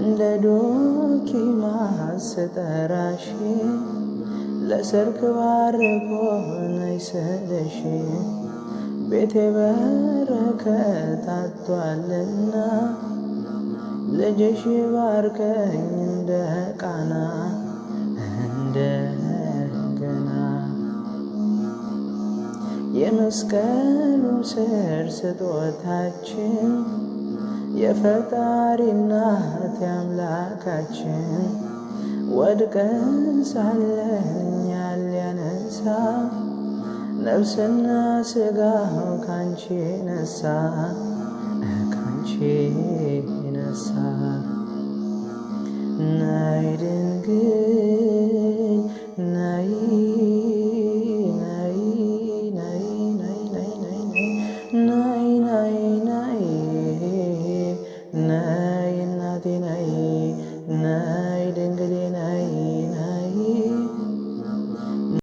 እንደ ዶኪማስ ስጠራሽ ለሰርክ ባርኮ ነይ ስልሽ፣ ቤቴ በረከት አጥቷልና ልጅሽ ባርከኝ እንደ ቃና እንደ ገና። የመስቀሉ ስር ስጦታችን፣ የፈጣሪ እናት የአምላካችን፣ ወድቀን ሳለን እኛን ሊያነሳ ነፍስና ስጋው ካንቺ ነሳ፣ ካንቺ ነሳ። ነይ ድንግል ነይ ነይ ነይ ነይ ነይ ነይ ነይ ነይ ነይ እናቴ ነይ ነይ ድንግሌ